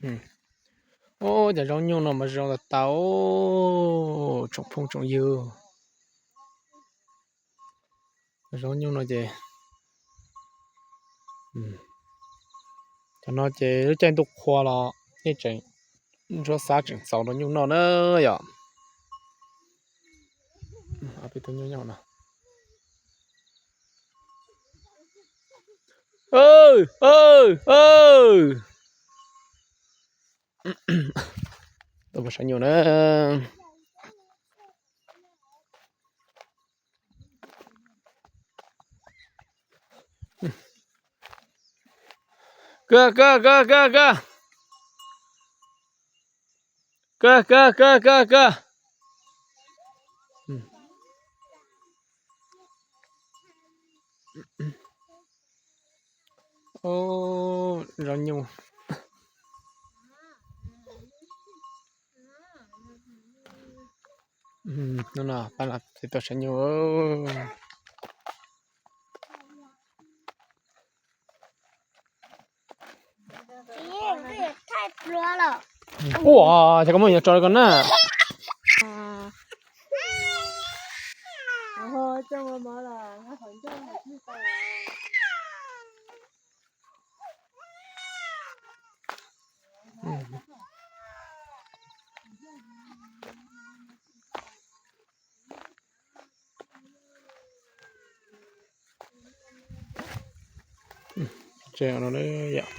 Ub, cov zaub nyuj no mas zoo tas tas tsoom phooj tsoom ywg. Zaub nyuj no ces, cov no ces lub caij ntuj qhua los nej tseem ntsuab xab tseem txaus rau nyuj noj na yom. Tuaj mus saib nyuj na. Kag kag kag kag kag. Kag kag kag kag kag. Zaub nyuj. Hnub no pab los txiv tuaj saib nyuj. Ua cas koj muab nyuam tso rau koj na. Tse no yom.